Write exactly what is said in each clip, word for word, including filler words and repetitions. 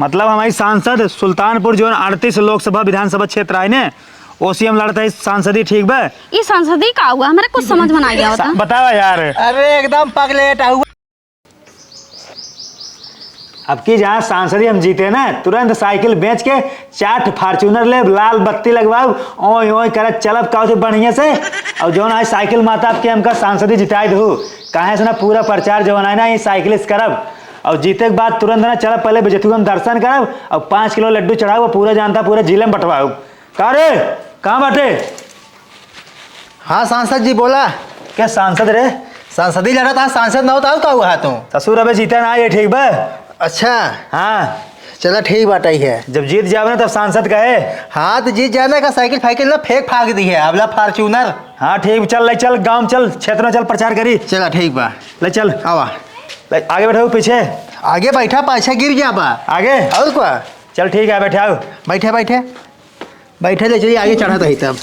मतलब हमारी सांसद सुल्तानपुर जोन अड़तीस लोकसभा विधानसभा क्षेत्र आए ने, ओसी हम लड़त है सांसदी, ठीक बा? ई सांसदी का हुआ? हमरे कुछ समझ में ना आया होता। सा-, बतावा यार। अरे एकदम पगलेट हुआ। अब की जहाँ सांसदी हम जीते ना, तुरंत साइकिल बेच के चार ठो Fortuner लेब, लाल बत्ती लगवाब, ओय ओय करत चलब, का होते बढ़िया से। और जौन आज साइकिल माता आपके हमका सांसदी जिताई दहू, काहे से ना पूरा प्रचार जौन है ना, ये साइकिल से करब। और जीते के बाद तुरंत ना चलब, पहले बिजथू हम दर्शन करब और पाँच किलो लड्डू चढ़ाऊ, पूरा जानता पूरा जिले में बंटवाऊ। का रे, कहाँ बाटे? हाँ सांसद जी, बोला। क्या सांसद रे? सांसद ही लड़ा था, सांसद ना होता, का हुआ तू? ससुर, अबे जीता ना, ये ठीक बा? अच्छा। हाँ। चला ठीक बात ही है। जब जीत जावे ना, तब सांसद कहे। हाँ, तो जीत जाने का साइकिल फाइकिल ना फेंक फाक दी है, अबला Fortuner। हाँ, ठीक, चल, ले चल, गाँव चल, क्षेत्र में चल, प्रचार करी। चला ठीक बा। ले चल। आवा। ले, आगे बैठो, पीछे। आगे बैठा, पाछे गिर जाबा। आगे? और का? चल, ठीक है, बैठे आओ। बैठे, बैठे। बैठे ले चलिए, आगे चढ़त रही तब।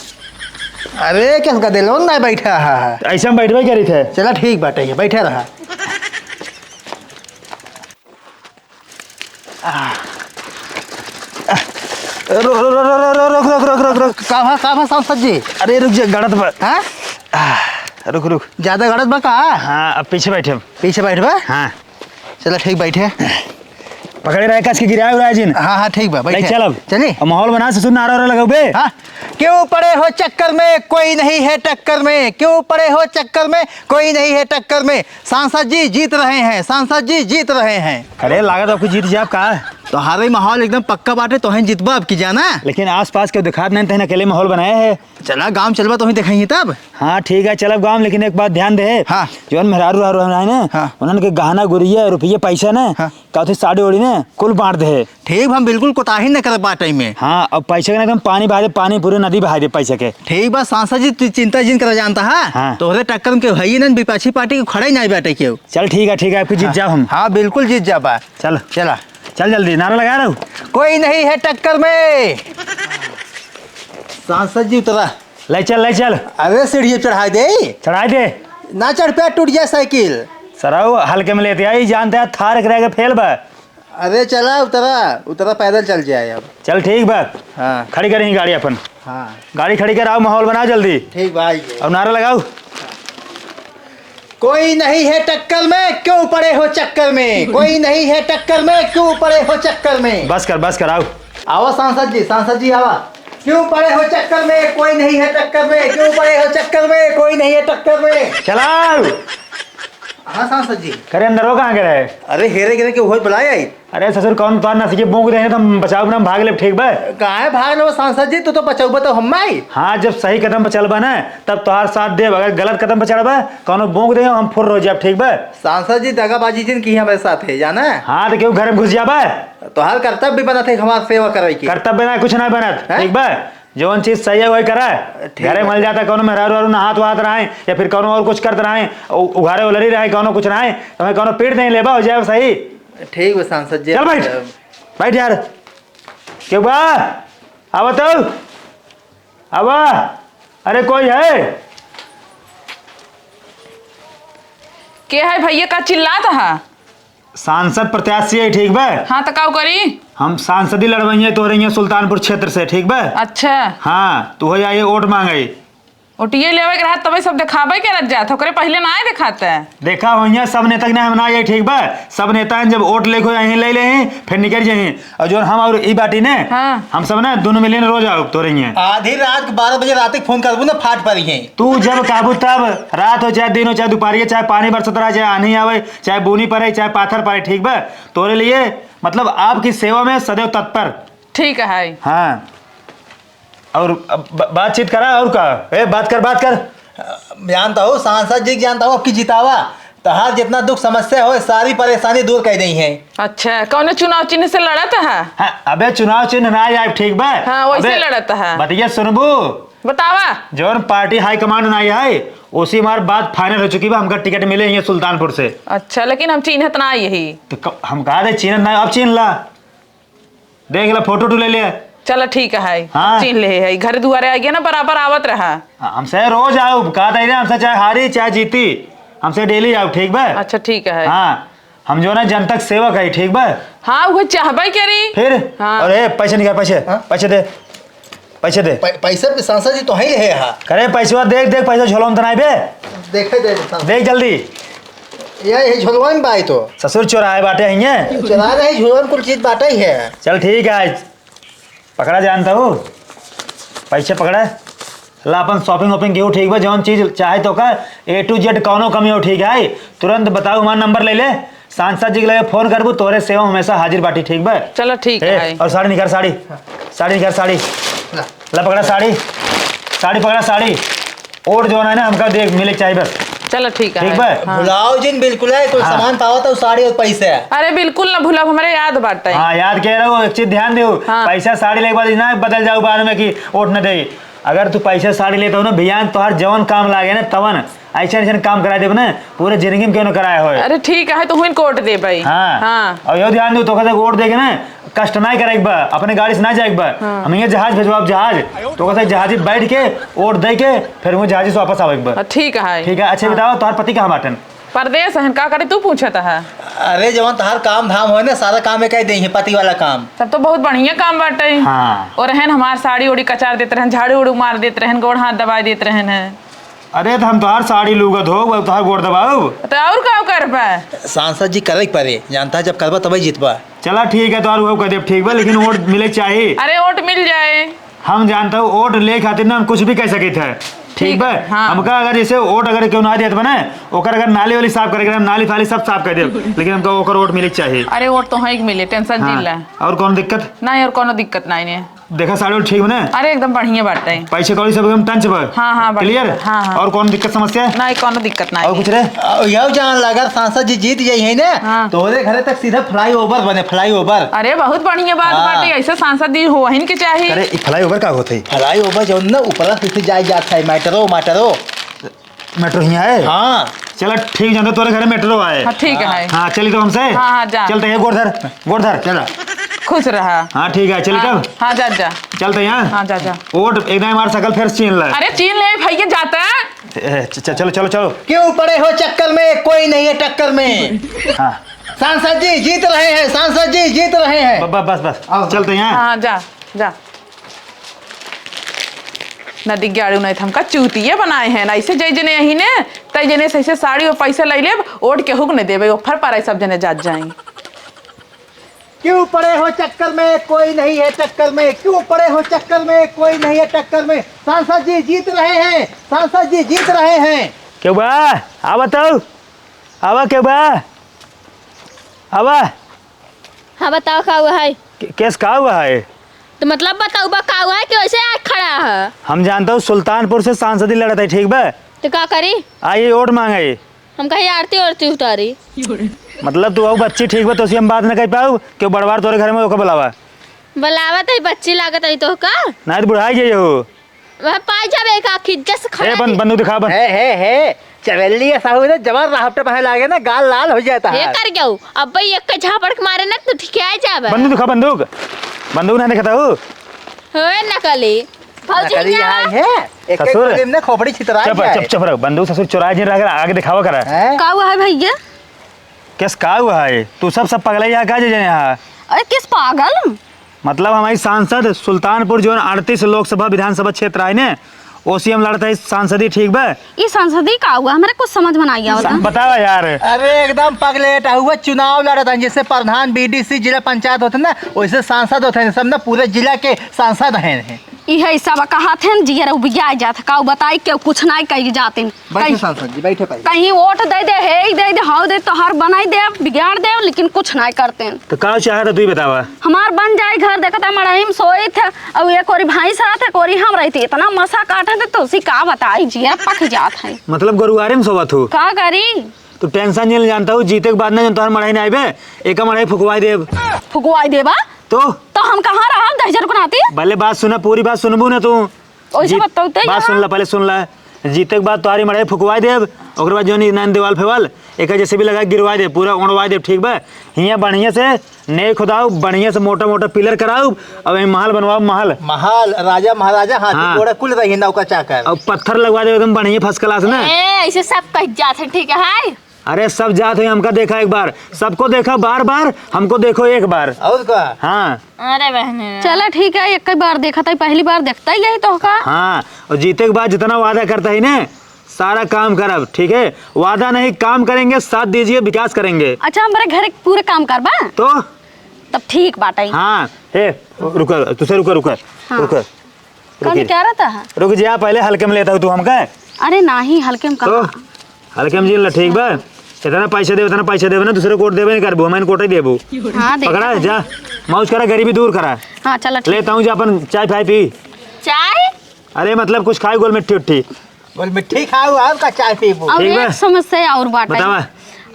अरे, क्या गदेलो ना बैठा है? ऐसे हम बैठबे करी थे। चला, ठीक बाटे, ये बैठे रहा। आह। रुक, रुक, रुक। का भा, का भा सांसद जी? अरे, रुक जा, गड़त बा। हाँ? आह, रुक, रुक। ज्यादा गड़त बा का? हाँ, अब पीछे बैठे हम। पीछे बैठबा? हाँ। चला, ठीक, बैठे। पकड़े रहे, कस के गिराए उराए जिन। हाँ, हाँ, ठीक बा, नहीं, बैठे। चल अब। चली? अब माहौल बना, ससुर, नारा वारा लगाओ बे। हाँ। क्यों पड़े हो चक्कर में, कोई नहीं है टक्कर में। क्यों पड़े हो चक्कर में, कोई नहीं है टक्कर में। सांसद जी जीत रहे हैं, सांसद जी जीत रहे हैं। अरे, लागत आपको जीत जाब का? तोहारे माहौल एकदम पक्का बाटे, तोहें जितबा अब की जाना। लेकिन आसपास के दिखात नहीं, तहन अकेले माहौल बनाया है। चला, गाँव चलबा, तोहें देखाई तब। हाँ, ठीक है, चलब गाँव, लेकिन एक बात ध्यान दे। हाँ। जौन मेहरारू उहरारू है ना, हाँ। उन्हन के गहना गुरिया, रुपये, पैसा ना, हाँ। का होते साड़ी ओड़ी ना, कुल बांट दे। ठीक, हम बिल्कुल कोताही न करब बाटे में। हाँ, अब पैसा के ना एकदम पानी बहा दे, पानी पूरे नदी बहा दे पैसा के। ठीक बा, सांसद जी, तू चिंता जिन करा जानता है। हाँ। तोहरे टक्कर में केहू है ही ना, विपक्षी पार्टी के खड़ा ही नहीं बाटे केहू। चल ठीक है, ठीक है, आपकी जीत हाँ। जाओ हम। हाँ, बिल्कुल जीत जाबा। चल। चला। चल जल्दी, नारा लगा रहा हूँ। कोई नहीं है टक्कर में। सांसद जी उतरा। ले चल, ले चल। अरे सीढ़ी चढ़ाई दे। चढ़ाई दे। ना चढ़ पे, टूट जाए साइकिल। सराऊ हल्के में लेते आई, जानते हैं थार के रह के फेल बा। अरे चला उतरा, उतरा पैदल चल जाए अब। चल ठीक बा। हाँ। खड़ी करेंगे गाड़ी अपन। हाँ। गाड़ी खड़ी कराओ, माहौल बनाओ जल्दी। ठीक बा, आइए। और नारा लगाओ। कोई नहीं है टक्कर में, क्यों पड़े हो चक्कर में? कोई नहीं है टक्कर में, क्यों पड़े हो चक्कर में? बस कर, बस कर, आओ। आवा सांसद जी, सांसद जी आवा। क्यों पड़े हो चक्कर में, कोई नहीं है टक्कर में, क्यों पड़े हो चक्कर में, कोई नहीं है टक्कर में। चलाओ। हाँ सांसद जी। करे अंदर हो, कहाँ के रहे? अरे हेरे गिरे के वही बुलाए आई। अरे ससुर, कौन तोहार नसीब बूंक देहे, तो हम बचाव ना, हम भाग लेब, ठीक बा? काहे भाग लेबो सांसद जी, तू तो बचौबा तो हम आई। हाँ, जब सही कदम पर चलबा ना, तब तोहार साथ देब, अगर गलत कदम पर चढ़बा, कौनो बूंक देहे, हम फुर्र हो जाब, ठीक बा? सांसद जी दगाबाजी जिन की हमारे साथ है, जाना? हाँ, तो क्यों घर में घुस जाबा? तोहार कर्तव्य बनत है हमार सेवा करे के। कर्तव्य ना कुछ ना बनत, हैं? ठीक बा? जौन चीज सही है वही करा। ठीक घरे बा। मल जाता, कौनो मेहरारू वारू नहात वहात रहे या फिर कौनो और कुछ करत रहे, उ-, उघारे उलरी रहे, कौनो कुछ रहे, तो हमें कौनो पीठ नहीं लेबा, हो जाए सही। ठीक बा सांसद जी। चल बैठ, बैठ यार। क्यों बा? आवा तो, आवा। अरे कोई है? के है भैया, का चिल्लात हा? सांसद प्रत्याशी है, ठीक बा? हाँ, तो काऊ करी? हम सांसदी लड़वइये तोहरे यहाँ सुल्तानपुर क्षेत्र से, ठीक बा? अच्छा। हाँ, तू हो जाइए वोट मांगे। वोटिये लेवे के रहत, तबे सब देखाबे करत जात, ओकरे पहिले ना आए देखाते। देखा हो यहाँ सब नेता के ना हम ना आए, ठीक बा? सब नेता हैं, जब वोट लेके यहीं ले ले, फिर निकल जाए। और जो हम और ई बाटी ने, हाँ। हम सब ना दोनों मिलियन रोज आओ तोरे यहाँ। आधी रात के बारह बजे रात के फोन करबू ना, फाट पड़ी है। तू जब कहबू तब, रात हो चाहे दिन हो, चाहे दोपहरिया, चाहे पानी बरसत रहा, चाहे आन्ही आवे, चाहे बूनी पड़े, चाहे पाथर पड़े, ठीक बा? तोरे लिए, मतलब, आपकी सेवा में सदैव तत्पर। ठीक है। हाँ। और अब ब-, बातचीत करा, और का? ए, बात कर, बात कर। जानता हूँ, सांसद जी के जानता हूँ, आपकी जितावा। तहार जितना दुख समस्या हो, सारी परेशानी दूर कर दी है। अच्छा, कौनो चुनाव चिन्ह से लड़त है? हाँ, अबे चुनाव चिन्ह ना आए, ठीक बा? हाँ, वैसे अबे, लड़त है। बतिया सुनबू? बतावा। जौन पार्टी हाई कमांड ना आई है, उसी हमार बात फाइनल हो चुकी बा, हमका टिकट मिले ही सुल्तानपुर से। अच्छा, लेकिन हम चीन्हत ना यही। तो क-, हम कहा दे चीन्हत ना, अब चीन्ह ला, देख ला, फोटो उटो ले ले। चला ठीक है, हाँ। चीन्ह ले है, घर दुआरे आ गया ना, बराबर आवत रहा। हाँ, हमसे रोज आओ, कहा दे ना, हमसे चाहे हारी चाहे जीती, हमसे डेली आओ, ठीक बा? अच्छा, ठीक है। हाँ, हम जौन है जनता के सेवक है, ठीक बा? हाँ, उहे चाहबे करी। फिर? हाँ। अरे, पैसे निकाल, पैसे। हाँ? पैसे दे। पैसे दे। पै-, पैसे भी सांसद जी तो है ही है, हाँ। करे, पैसवा देख, देख, पैसा झोलवा में त नाई बे। देखे दे, सांसद। देख जल्दी। ये, ये झोलवा में बाई तो। ससुर चोराए बाटे हैं ये। चोरा रहे, झोलवा में कुल चीज बाटे ही है। चल ठीक है, पकड़ा जानता हूँ, पैसे पकड़ा। ला, अपन shopping वॉपिंग केहू ठीक बा, जौन चीज चाहे तोका, A to Z कौनो कमी हो, ठीक है? तुरंत बताऊ, हमार नंबर ले ले। सांसद जी के लगे फोन करबू, तोहरे सेवा में हमेशा हाजिर बाटी, ठीक बा? चलो, ठीक ए, है। और साड़ी निकाल, साड़ी। साड़ी निकाल, साड़ी। ला। ला, पकड़ा साड़ी। साड़ी पकड़ा, साड़ी। वोट जौन है ना, हमका देख, मिले के चाही बस। चलो, ठीक है। ठीक बा? हाँ। भुलाओ जिन, बिल्कुल है, कुल हाँ। सामान पावत है, साड़ी और पैसे। अरे, बिल्कुल ना भुलाओ, हमरे याद बाटे। हाँ, याद कह रहे हो, एक चीज ध्यान दो। हाँ। पैसा साड़ी लेके बाद ना बदल जाओ बाद में कि वोट न दे। अगर तू पैसा साड़ी लेता हो ना, भैया, तोहार जवन काम लागे ना, तवन ऐसे ऐसे काम करा देब ना, पूरे जिंदगी में क्यों न कराया होए। अरे, ठीक है, तो हुइन को वोट देबे। हाँ। हाँ। और यो ध्यान दो, तोका से वोट देके ना, कष्ट ना करे एक बार, अपने गाड़ी से ना जाए एक बार। हाँ। हम ये जहाज भेजवाब, जहाज। तोका से जहाजी बैठ के, वोट दे के, फिर वो जहाजी से वापस आओ एक बार। हाँ, ठीक है। ठीक है, अच्छा हाँ। बताओ, तोहार पति कहाँ बाटन? परदेस हन, का करे तू पूछत है? अरे, जवन तहार काम धाम होए ना, सारा काम एक ही दे, पति वाला काम। तब तो बहुत बढ़िया काम बाटे। हाँ। और रहन हमार साड़ी ओड़ी कचार देत रहन, झाड़ू उड़ू मार देत रहन, गोड़ हाथ दबाए देत रहन है। अरे, तो हम तोहार साड़ी लूगत हो, वो तोहार गोड़ दबाओ। तो और का करबे? सांसद जी करे के परे, जानता है, जब करबा तबे जीतबा। चला ठीक है, तोहार वो कर देब, ठीक बा, लेकिन वोट मिले के चाही। अरे, वोट मिल जाए। हम जानता हूँ, वोट ले खातिर ना हम कुछ भी कह सकित है, ठीक ठीक बा? है, हाँ। हमका अगर जैसे वोट अगर क्यों ना देत बने, ओकर अगर नाली वाली साफ करे के, हम नाली फाली सब साफ कर देब, लेकिन हमका ओकर वोट मिले के चाही। अरे, वोट तो है कि मिले, tension हाँ। जिन ले। और कौन दिक्कत? नहीं, और कोनो दिक्कत नहीं ने। देखा साड़ी ठीक बने? अरे, एकदम बढ़िया बाटे। पैसे कौड़ी सब एकदम टंच बा? हाँ, हाँ, बढ़िया। Clear? हाँ, हाँ। और कौन दिक्कत समस्या? नहीं, कोनो दिक्कत नहीं। और कुछ रे? अ, यह जान ला, अगर सांसद जी जीत जाई है ना, हाँ। तो ओरे घरे तक सीधा flyover बने, flyover। अरे, बहुत बढ़िया बात हाँ। बाटे, ऐसे सांसद जी होहिन के चाही। अरे, ई flyover का होत है? Flyover जौन ना ऊपर से जाए जात है, मेट्रो, मेट्रो। मेट्रो हियाँ है? हाँ। चला ठीक, जानता तोरे घरे मेट्रो आए। हाँ, ठीक है। हाँ, चली तो हमसे। हाँ, हाँ, जा। चलते हैं, गोड़ धर, गोड़ धर, चला। खुश रहा। हाँ, ठीक है, चली हाँ, तब? हाँ, जा, जा। चलते हैं। हाँ, जा, जा। वोट एकदम हमार सकल फेर चीन ले। अरे, चीन ले, भैया, जाता है। ए, च-, च-, चलो, चलो, चलो। क्यों पड़े हो चक्कर में, कोई नहीं है टक्कर में। हाँ। सांसद जी जीत रहे हैं, सांसद जी जीत रहे हैं। ब-, ब-, बस, बस। आओ। चलते हैं। हाँ, जा, जा। नदी गाड़ू नहीं, हमका चूतिया बनाए हैं ना, ऐसे जय जने यही ने, तय जने से ऐसे साड़ी और पैसा ले लेब, वोट केहू के नहीं देबे, वो फर पर सब जने जात जाएंगे। क्यों पड़े हो चक्कर में, कोई नहीं है टक्कर में, क्यों पड़े हो चक्कर में, कोई नहीं है टक्कर में। सांसद जी जीत रहे हैं, सांसद जी जीत रहे हैं। केहू बा? आवा तो, आवा केहू बा? आवा। हाँ, बताओ का हुआ है? के-, केस का हुआ है? तो मतलब बताओ बा का हुआ है कि वैसे आके खड़ा है? हम जानता हूँ सुल्तानपुर से सांसदी लड़त है, ठीक बा? तो का करी? आई वोट मांगे। हम कही आरती ओरती उतारी। मतलब तू हऊ बच्ची, ठीक बा, तोसे हम बात न कर पाऊ, क्यों बड़वार तोरे घर में ओके बुलावा। बुलावत है बच्ची लागत है तो का? नहीं तो बुढ़ाई गई हो। वह पाई जाबे का खिज्जस ए, खड़ा बन-, है। बंदूक दिखा, बन। हे, हे, हे, चमेली के साहू ने जबर राहट में लागे ना, गाल लाल हो जाता ये है। कर गयो, अब भाई एक के झापड़ के मारे ना तो ठिकिया जाबे। बंदूक दिखा, बंदूक। बंदूक ना दिखाता हूँ। होए नकली। भौजी नकली हियाँ यहाँ आवा। है, एक एक ससुर। गोली में ना खोपड़ी छितरा चुप, जाए। चुप, चुप रहो। बंदूक ससुर चुराए जिन रख, आगे दिखावा करा। हैं? का हुआ है भैया? केस का हुआ है? तू सब, सब पगला यहाँ का जे यहाँ? अरे केस पागल? मतलब हमारी सांसद सुल्तानपुर जोन अड़तीस लोकसभा विधानसभा क्षेत्र आए ने, ओसी हम लड़त है सांसदी, ठीक बा? ई सांसदी का हुआ? हमरे कुछ समझ में ना आवत। सा-, बतावा यार। अरे एकदम पगलेट हुआ, चुनाव लड़त हैं, जैसे प्रधान, बीडीसी, जिला पंचायत होते ना, वैसे सांसद होते हैं, सब ना पूरे जिला के सांसद हैं। इहे सब कहत हैं, जियर उबिया जात, का बताई, केहू कुछ नाई कही जातिन। बैठे कहीं, सांसद जी, बैठे पहले। कहीं वोट दे दे, हे ही दे दे, हाउ दे, तोहार बनाई दे, बिगाड़ दे, लेकिन कुछ नाई करते हैं। तो का चाहत है, तू ही बतावा। हमार बन जाए घर, देखत है मड़ही में सोइत है, और एक ओरी भैंस रहत है, एक ओरी हम रहती, इतना मसा काटत है, तो उसी का बताई, जियर पक जात है। मतलब गोरुआरे में सोवत हो? का करी? तू tension नहीं जानता हूँ, जीते के बाद ना जौन तोहर मड़ही ना आइबे, एका मड़ही फुकवाई देब। फुकवाई देबा? तो? तो हम कहाँ रहब दहिजर को नाती? भले बात सुना, पूरी बात सुनबू ना तू। ओइसे जीत-, बताओ तो बात यहाँ। सुन ला, पहले सुन ला। जीते के बाद तोहरी मड़ही फुकवाई देब, ओकरे बाद जौन ई नैन दीवाल फेवाल, एका जैसे भी लगा गिरवाई देब, पूरा उड़वाई देब, ठीक बा? हियाँ बढ़िया से नेक खुदाऊ, बढ़िया से मोटा मोटा pillar कराऊ, अब यही महल बनवाऊ, महल। महल, राजा महाराजा, हाथी हाँ। घोड़ा कुल रही नौका चाकर। अब पत्थर लगवा देब एकदम बढ़िया first class ना। ए, ऐसे सब कह जात है, ठीक है? अरे सब जात है, हमका देखा एक बार, सबको देखा बार बार, हमको देखो एक बार। और का? हाँ। अरे बहने। चला ठीक है, एक ही बार देखा था, पहली बार देखता ही यही तो का। हाँ, और जीते के बाद जितना वादा करता ही ना, सारा काम करब, ठीक है? वादा नहीं, काम करेंगे, साथ दीजिए, विकास करेंगे। अच्छा, हमारे घर के पूरे काम करबा? तो? तब ठीक बाटे। हाँ, हे, रुका, तुसे रुका, रुका, हाँ। रुका। कौन रुकी। क्या रहता है? रुक जा, पहले हल्के में लेता हूँ तू हमका। अरे नहीं, हल्के में तो कहाँ? हल्के में जी ला, ठीक बा। इतना पैसा देबे, इतना पैसा देबे ना, दूसरे कोट देबे नहीं करबो, हम कोट ही देबो। हाँ, देखा पकड़ा, था। जा, मौज करा, गरीबी दूर करा। हाँ, चला, ठीक। लेता हूँ, जा अपन चाय फाय पी। चाय? अरे, मतलब, कुछ खाए गोल मिट्ठी उट्ठी। बोल, मिट्ठी खाओ, और का चाय पीबो? और ठीक बा। एक समस्या और बाटे। बतावा।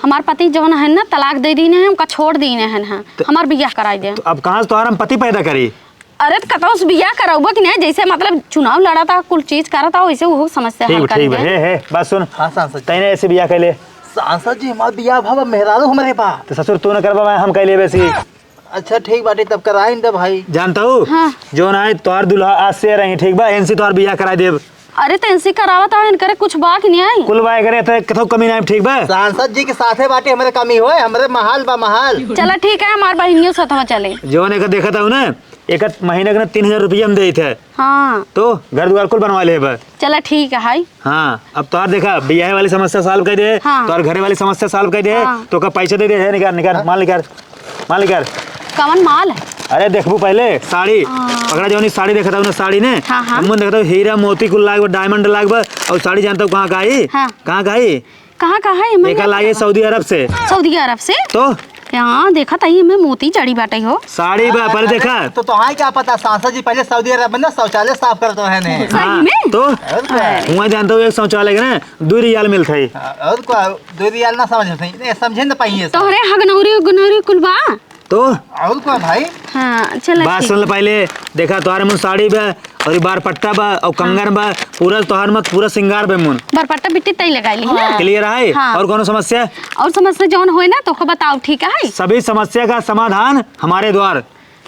हमार पति जौन है ना, तलाक दे दीने हैं, उनका छोड़ दीने हैं, हाँ। तो हमार बियाह कराई दे। तो अब कहाँ से तोहार हम पति पैदा करी? अरे, तो कतौ से बियाह करौबा कि नहीं? जैसे, मतलब, चुनाव लड़ा था, कुल चीज करा था, वैसे वो समस्या ठीक हल बा, ठीक बा। करेंगे। हे, हे, बात सुन। हाँ, सांसद जी। तैने ऐसे बियाह कैले? सांसद जी, हमार बियाह भावा मेहरारू हमरे बा। तो ससुर तू न करबा, मैं हम कैले वैसे। अच्छा, ठीक बाटे, तब कराइन दे भाई। जानता हूँ, हाँ। जौन आए तोहार दुल्हा आज से रही, ठीक बा? इनसे तोहार बियाह कराई देब। अरे, तो इनसे करावत है, इनकरे कुछ बा कि नहीं आई? कुल बा करे, तो कथो कमी नहीं, ठीक बा? सांसद जी के साथे बाटे, हमरे कमी होए, हमरे महल बा महल। चला, ठीक है, हमार बहिनियों साथवा चले। जौन एक देखत हूँ ना, एक महीने के ना तीन हजार रुपया हम देइत है। हाँ। तो घर दुआर कुल बनवा लेबा। चला, ठीक है, हाय। हाँ, अब तोहार देखा, बियाहे वाली समस्या solve कर दे, हाँ। तोहार घरे वाली समस्या solve कर दे, हाँ। तो का पैसा दे दे, है, निकाल, निकाल, माल निकाल, माल निकाल। कवन माल? अरे, देखबू पहले, साड़ी। हाँ। पकड़ा जौनी साड़ी देखत हूँ ना, साड़ी ने। हाँ, हाँ। हम देखत हूँ, हीरा मोती कुल लाग बा, diamond लाग बा, और साड़ी जानता हूँ कहाँ का आई? हाँ। कहाँ का आई? कहाँ का है? एका लागे सऊदी अरब से। सऊदी अरब से? तो? हाँ, देखा था, ये में मोती जड़ी बाटे हो। साड़ी बा, पहले देखा। तो, तो हाँ, क्या पता, सांसद जी पहले सऊदी अरब में ना शौचालय साफ करत रहे ने। सही में? हाँ, तो? और क्या? हुआ जानता हूँ, एक शौचालय के ना, दो रियाल मिलत है। हाँ, और क्या, दो रियाल ना समझ, नहीं समझे ना पाइए। तोहरे हगनौरी उगनौरी कुल बा? तो? और का भाई? हाँ, चला, बात ठीक। सुन ले पहले, देखा, तोहरे मुँह साड़ी बा, और ये बारपट्टा बा, और कंगन बा, पूरा तोहर मत, पूरा सिंगार बा मुन। बारपट्टा बिट्टी तई लगाई ली ना। Clear है? हाँ। और कौनो समस्या? और समस्या जौन होए ना, तो को बताओ, ठीक है? सभी समस्या का समाधान हमारे द्वार।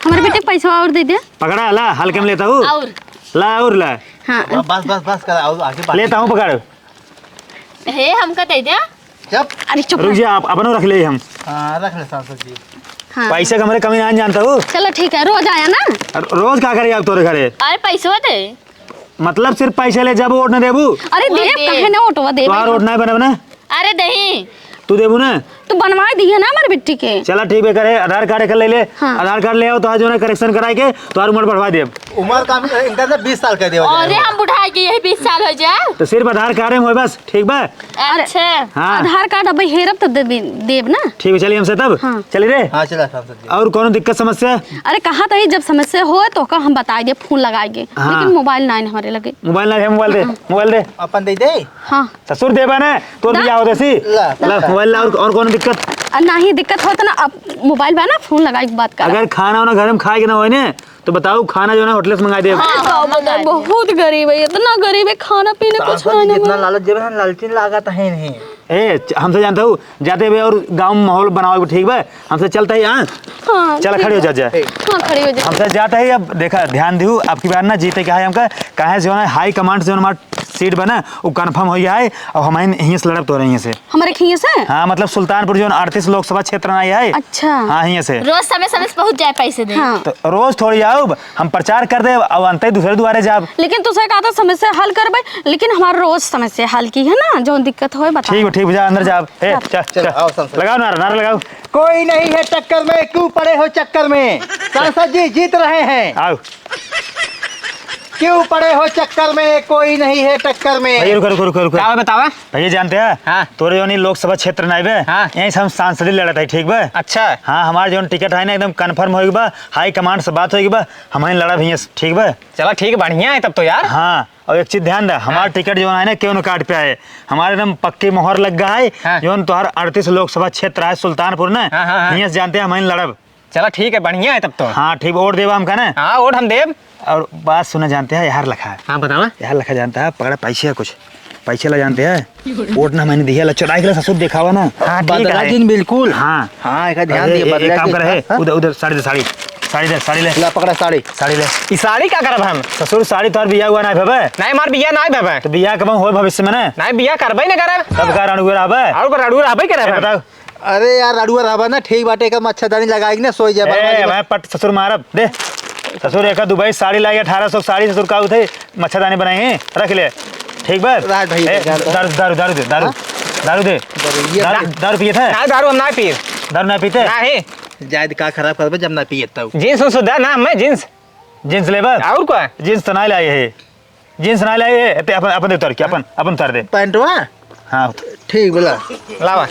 हमारे बेटे के पैसा और दे दे। पकड़ा, ला, हल्के में लेता हूँ। और? ला, और ला। हाँ। बस, बस, बस, कर, और आगे बात। लेता हूँ, पकड़। हे, हमका दे दे। चुप। अरे चुप रुक रह। जा, आप अपनो रख ले हम। हाँ, रख ले सांसद जी। हाँ। पैसे के हमरे कमी ना जानता हूँ। चलो ठीक है, रोज आया ना। अरे रोज का करे आप तोरे घरे? अरे पैसवा दे। मतलब सिर्फ पैसे ले जाबू, वोट न देबू? अरे वोट देब, दे। काहे ना वोटवा देब? तोहार वोट ना बनब ना? अरे दही। तू देबू ना? तू बनवाए दिए ना हमारे बिट्टी के। चला ठीक है, करे आधार कार्ड एक ले ले। हाँ। आधार कार्ड ले आओ, तोहार जो ना correction कराए के, तोहार उम्र बढ़वा देब। उम्र का इनका से बीस साल कर दिया जाए। अरे हम बुढ़ाए के यही बीस साल हो जाए। तो सिर्फ आधार कार्ड में होए बस, ठीक बा? अच्छा। हाँ। आधार कार्ड अब हेरब तो देबी, देब ना। ठीक है, चलिए हमसे तब। हाँ। चलिए रे। हाँ, चला, चला, चला। और कौनो दिक्कत समस्या? अरे कहा था, जब समस्या हो तो का हम बताए दे, फोन लगाए दे। हाँ। लेकिन मोबाइल नाइन हमारे लगे। मोबाइल ना है, मोबाइल दे, हाँ। मोबाइल दे। अपन दे दे। हाँ। ससुर देबा ना, तो दा? बियाह हो देसी। ला, ला, ला। मोबाइल ला, और, और कौनो दिक्कत? आ, नाही दिक्कत हो तो ना, अब मोबाइल बा ना, फोन लगाए के बात कर। अगर खाना वाना घर में खाए के ना होए ने, तो बताओ, खाना जो है ना होटल से मंगाई देब। हाँ, हाँ, बाबा, मंगाई देब। बहुत गरीब है, इतना गरीब है, खाना पीने कुछ सांसद जी नहीं जितना मिला। लालच देवे हैं, लालची लागत है नहीं। ए, च-, हमसे जानता हूँ, जाते हुए और गाँव में माहौल बनाओ, ठीक बा? हमसे चलता ही, हाँ? हाँ, चला, ठीक खड़ी हो बा। जा, जा। हाँ, खड़ी हो जा। हमसे जाता ही, अब देखा, ध्यान दिहू, अब की बार ना जीते क्या है हमका, काहे से जो है high command से जो हमारा seat बना, वो confirm हो गया है, अब हम यहीं से लड़ब तो रही से। हमारे खिए से? हाँ, मतलब सुल्तानपुर जो अड़तीस लोकसभा क्षेत्र ना है। अच्छा। हाँ, हियाँ से। रोज समय समय से पहुँच जाए पैसे दे। हाँ। तो रोज थोड़ी आउब, हम प्रचार कर देब, अब अंते दूसरे दुआरे जाब। लेकिन तुसे कहा था समस्या हल करबे, लेकिन हमार रोज समस्या हल की है ना, जो दिक्कत होए बता। ठीक बा, ठीक बा, जा अंदर जाब। ए, चल। चल, चल, चल। आओ, सांसद। लगाओ नारा, नारा लगाओ। कोई नहीं है टक्कर में, क्यों पड़े हो चक्कर में? सांसद जी जीत रहे हैं। आओ। क्यों पड़े हो चक्कर में, कोई नहीं है टक्कर में। भैया, रुको, रुको, रुको, रुको। का बा, बतावा? भैया, जानते हैं? हाँ। तोरे जौन ई लोकसभा क्षेत्र नाई बे, हाँ। यहीं से हम सांसदी लड़त है, ठीक बे? अच्छा। हाँ, हमार जौन टिकट है ना, एकदम confirm हो गई बा, high command से बात हो गई बा, हम ही लड़ब हियाँ से, ठीक बे? चला, ठीक, बढ़िया है तब तो यार। हाँ, और एक चीज ध्यान दे, हमार हाँ। टिकट जौन है ना, केहू न काट पाए, हमारे एकदम पक्की मोहर लग गया है, हाँ। जौन तोहार अड़तीस लोकसभा क्षेत्र है, सुल्तानपुर ना, हाँ, हाँ, हाँ। हियाँ से जानते हैं, हम ही लड़ब। चला ठीक है, बढ़िया है तब तो। हाँ, ठीक, वोट देबा हमका ना? हाँ, वोट हम देब। और बात सुना जानते हैं, यार लखा। हाँ, बतावा। यार लखा जानता है, पकड़ा पैसे है कुछ, पैसे ला जानते हैं। वोट ना मैंने दिया, ला चुराई के ला ससुर देखावा ना। हाँ, ठीक बदला है। दिन बिल्कुल। हाँ। हाँ, एक ध्यान अरे, दिए, ए-, बदला एक काम दिन। कर, है, हाँ? उधर, उधर साड़ी दे, साड़ी। साड़ी दे, साड़ी ले। ला पकड़ा साड़ी। साड़ी ले। ई साड़ी का करब हम? ससुर, साड़ी तोहर बियाह हुआ नाहीं भवे। नाहीं, हमार बियाह नाहीं भवे। तो बियाह कब होए भविष्य में ना? नाहीं, बियाह करबे न करब। तब का रड़ुए रहबे? और का रड़ुए रहबे करब ए, हम? बताओ। अरे यार, रड़ुआ रहबा ना, ठीक बाटे, एक मच्छरदानी लगाई के ना सोई जाए, ए, बलवा जी। भाई, पट ससुर मारब, दे। ससुर, एक दुबई साड़ी लाई, अठारह सौ साड़ी, ससुर का उठे, मच्छरदानी बनाई है, रख ले। ठीक बा? राज भाई, ए, जान दो। दारू, दारू, दारू दे, दारू, हाँ? दारू दे। दारू, ये दारू, दारू। दारू पिए थे? ना, दारू हम ना पिए। दारू ना पीते? नहीं। जायद का खराब करबे जब ना पिए तब। जींस उन्स सुधा ना, मैं जींस। जींस लेबा? और का? जींस तो ना लाई है। जींस ना लाई है, ते अपन, अपन उतार के, अपन, अपन उतार दे। पैंटवा? हाँ। ठीक बोला। लावा।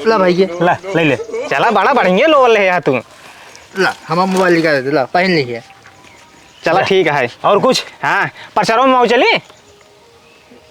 ला भाई ये। ला, ले ले। चला, बड़ा बढ़िया लोल है यार तू। ला, हमार मोबाइल निकाल दे, ला, पहन ली है। चला, ला। ठीक है। और कुछ? हाँ, प्रचारों में मऊ चली?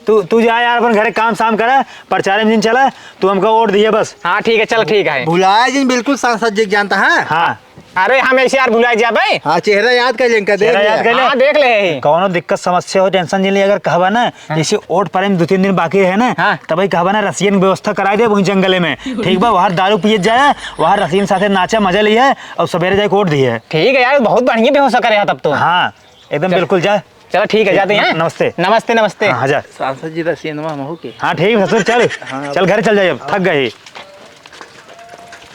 तू, तू जा यार, अपन घरे काम साम करा, प्रचार में जिन चला, तू हमका वोट दिए बस। हाँ, ठीक है, चल, ठीक है। भुलाया जिन बिल्कुल सांसद जी के जानता है। हाँ। अरे, हम ऐसे यार भुला जाबे। हाँ, चेहरा याद कर लेंगे, देख चेहरा याद लिया। कर ले। हाँ, देख ले ही। कौनो दिक्कत समस्या हो, tension जिन ले, अगर कहबा ना, हाँ। जैसे वोट पड़े में दो तीन दिन बाकी है ना, हाँ। तब ही कहबा ना, रसियन के व्यवस्था कराई दे वहीं जंगले में। ठीक बा, वहाँ दारू पिए जाए, वहाँ रसियन साथे नाचा, मजा लिया और सवेरे जाके वोट दिए। ठीक है यार, बहुत बढ़िया व्यवस्था करे हैं तब तो। हाँ, एकदम चल। बिल्कुल जा। चला ठीक है, जाते हैं। नमस्ते। नमस्ते, नमस्ते। हाँ, हाँ, जा। सांसद जी रसियनवा हम हो के। हाँ, ठीक है ससुर, चल। हाँ। चल, घर चल जाए, अब थक गए।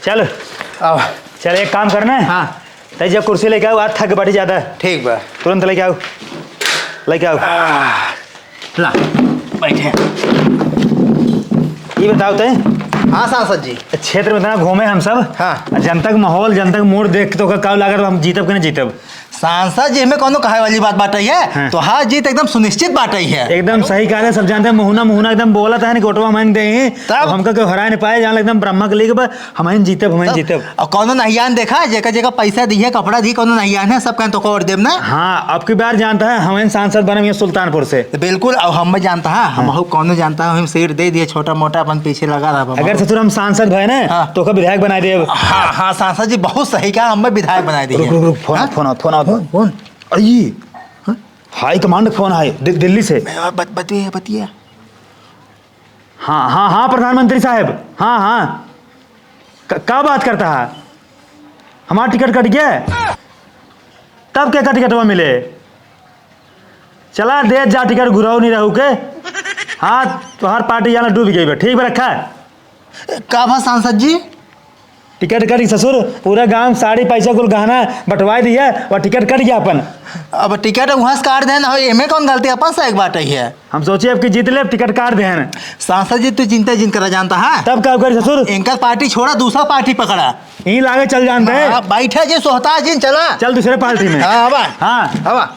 चल। आओ। चल, एक काम करना है। हाँ। तै जा कुर्सी लेके आओ, आज थक के बैठी ज्यादा। ठीक बा। तुरंत लेके आओ, लेके आओ। आह, ला, बैठे। ये बताओ तै। हाँ सांसद जी। क्षेत्र में इतना घूमे हम सब। हाँ। जनता के माहौल, जनता के मूड देख के तो का, का लागत हम जीतब कि नहीं जीतब? सांसद जी, एमे कौनो कहे वाली बात बाटे है? हाँ। तोहार जीत एकदम सुनिश्चित बाटे है। एकदम सही कहले, सब जानते हैं, मुहना, मुहना एकदम बोलत है, कि वोटवा मांग दे ही। तब? अब हमका केहू हराए नहीं पाए, जान एकदम ब्रह्मा के लिए बा, हमहिन जीतब, हमहिन तब? जीतब। और कौनो नहियान देखा, जेका, जेका पैसा दिए, कपड़ा दिए, कौनो नहियान है, सब कहें तो वोट देब ना। हाँ, अब की बार जानता है, हमहिन सांसद बनब ये सुल्तानपुर से। तो बिल्कुल, अब हम जानता है, हम हाँ। हो कौनो जानता है, हम सीट दे दिए, छोटा मोटा अपन पीछे लगा रहा। अगर ससुर हम सांसद भए ना, हाँ। तो का विधायक बना देब। हाँ, हाँ, सांसद जी, बहुत सही कहा, हमें विधायक बना दिए। रुक, रुक, रुक, फोन, हाँ? फोन, फोन, फोन। फोन? अरे, हाँ? हाई कमांड फोन है, दि-, दिल्ली से। मैं बत-, बतिया, बतिया। हाँ, हाँ, हाँ, प्रधानमंत्री साहब, हाँ, हाँ। क-, का बात करता है? हमारा टिकट कट गया? तब के का टिकटवा मिले? चला दे जा टिकट, घुराऊ नहीं रहू के। हाँ, तोहार पार्टी यहाँ डूब गई बा, ठीक बा, रखा। का बा सांसद जी? टिकट कट गई ससुर, पूरा गांव साड़ी पैसा कुल गहना बंटवाए दिया और टिकट कट गया अपन। अब टिकट वहाँ से काट देना हो, एमे कौन गलती, अपन से एक बात है। हम सोचे अब कि जीत ले, टिकट काट देहन। सांसद जी, तू चिंता जिन करा जानता है। तब का करी ससुर? इनका पार्टी छोड़ा, दूसरा पार्टी पकड़ा। यहीं लागे चल जानते हैं। हाँ, बैठे जी, सोहता जी, चला। चल दूसरे पार्टी में। हाँ, आवा। हाँ। आवा।